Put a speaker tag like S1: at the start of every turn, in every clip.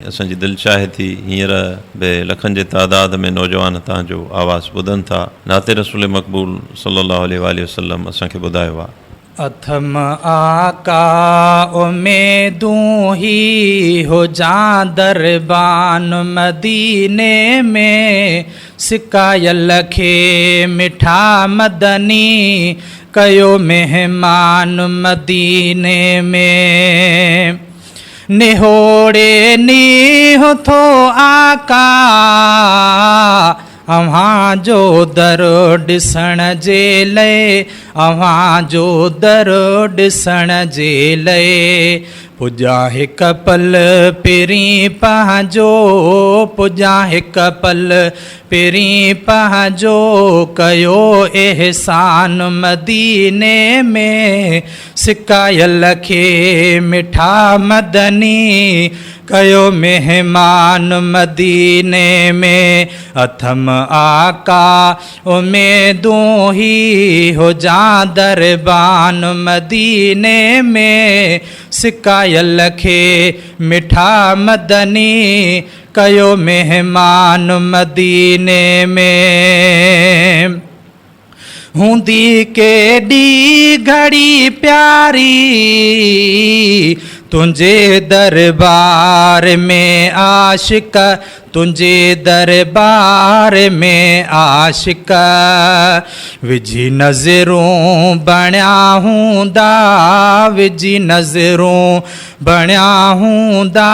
S1: اسان جي دل چاهي ٿي هينئر به لکن جي تعداد ۾ نوجوان توهان جو آواز ٻڌن ٿا. نعت رسول مقبول صلي الله عليه واٰله وسلم اسان کي ٻڌايو آ.
S2: اٿم آقا اميدون هي هجان دربان مديني ۾، سڪايل کي مٺا مدني ڪيو مهمان مديني ۾. نهوڙي نينهن ٿو آقا اوهان جو در ڏسڻ جي لئي اوهان جو در ڏسڻ جي لئي پڄان هڪ پل پرين پنهنجو پڄان هڪ پل پرين پنهنجو ڪيو احسان مديني ۾. سڪايل کي مٺا مدني ڪيو مهمان مديني ۾، اٿم آقا اميدون هي هجان دربان مديني ۾، سڪايل کي مٺا مدني ڪيو مهمان مديني ۾. هوندي ڪيڏي گهڙي پياري تنهنجي دربار ۾ عاشق تنهنجي دربار ۾ عاشق وجهي نظرون بڻيا هوندا وجهي نظرون بڻيا هوندا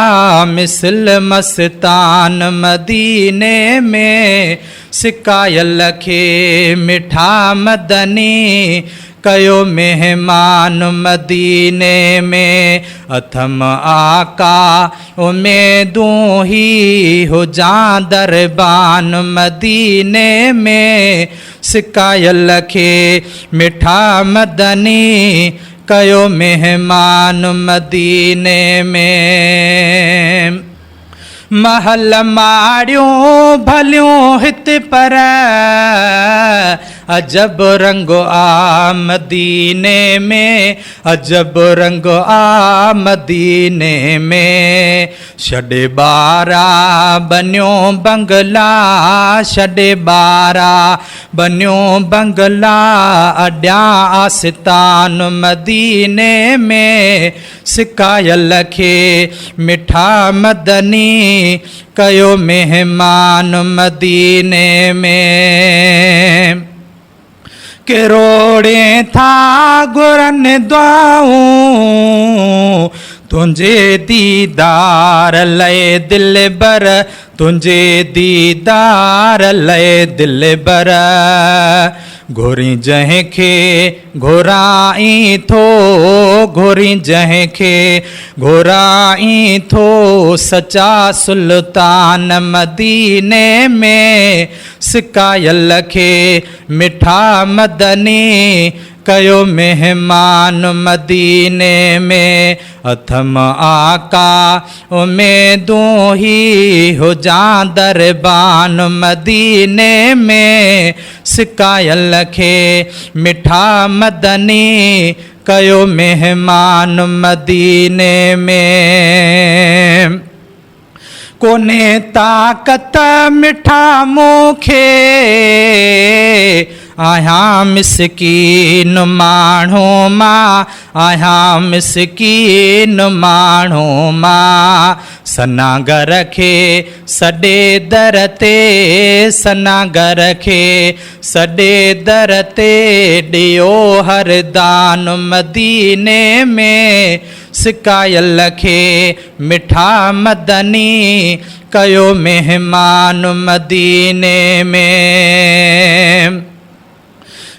S2: مثل مستان مديني ۾. سڪايل کي مٺا مدني ڪيو مهمان مديني ۾، اٿم آقا اميدون هي هجان دربان مديني ۾، سڪايل کي مٺا مدني ڪيو مهمان مديني ۾. محل ماڙيون ڀليون هت پر عجب رنگ آ مديني ۾، عجب رنگ آ مديني ۾، ڇڏي ٻارا بنيو بنگلا، ڇڏي ٻارا بنيو بنگلا، اڏيان آستان مديني ۾. سڪايل کي مٺا مدني ڪيو مهمان مديني ۾. ڪروڙين ٿا گهرن دعائون تنهنجي ديدار لئه دلبر تنهنجي ديدار لئه دلبر گهرين جنهن کي گهرائين ٿو گهرين جنهن کي گهرائين ٿو سچا سلطان مديني ۾ سڪايل کي مٺا مدني ڪيو مهمان مديني ۾، اٿم آقا اميدون هي هجان دربان مديني ۾، سڪايل کي مٺا مدني ڪيو مهمان مديني ۾. ڪونهي طاقت مٺا مون کي، آهيان مسڪين ماڻهو مان، آهيان مسڪين ماڻهو مان، سناگر کي سڏي در تي، سناگر کي سڏي در تي، ڏيو هر دان مديني ۾، سڪايل کي مٺا مدني ڪيو مهمان مديني ۾.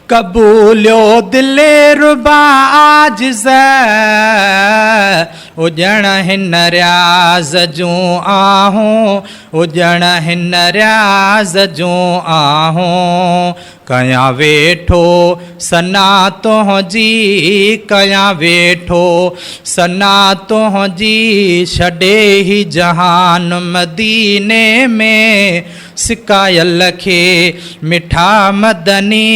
S2: قبوليو دل ربا عاجز اڄڻ هن رياض جون آهون اڄڻ هن رياض جون آهون ڪيان ويٺو ثنا تنهنجي، ڪيان ويٺو ثنا تنهنجي، ڇڏي هي جهان مديني ۾، سڪايل کي مٺا مدني،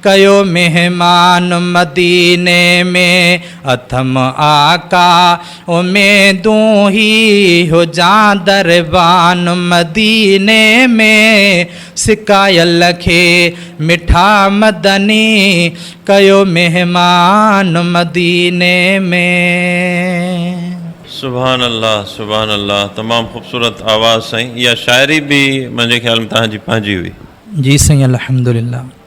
S2: ڪيو مهمان مديني ۾، اٿم آقا اميدون هي هجان دربان مديني ۾، سڪايل کي مٺا مدني ڪيو مهمان مديني ۾.
S1: سبحان الله سبحان الله تمام خوبصورت آواز سائين اها شاعري به منهنجي خيال ۾ توهان جي پنهنجي هئي.
S2: جي سائين الحمدلله.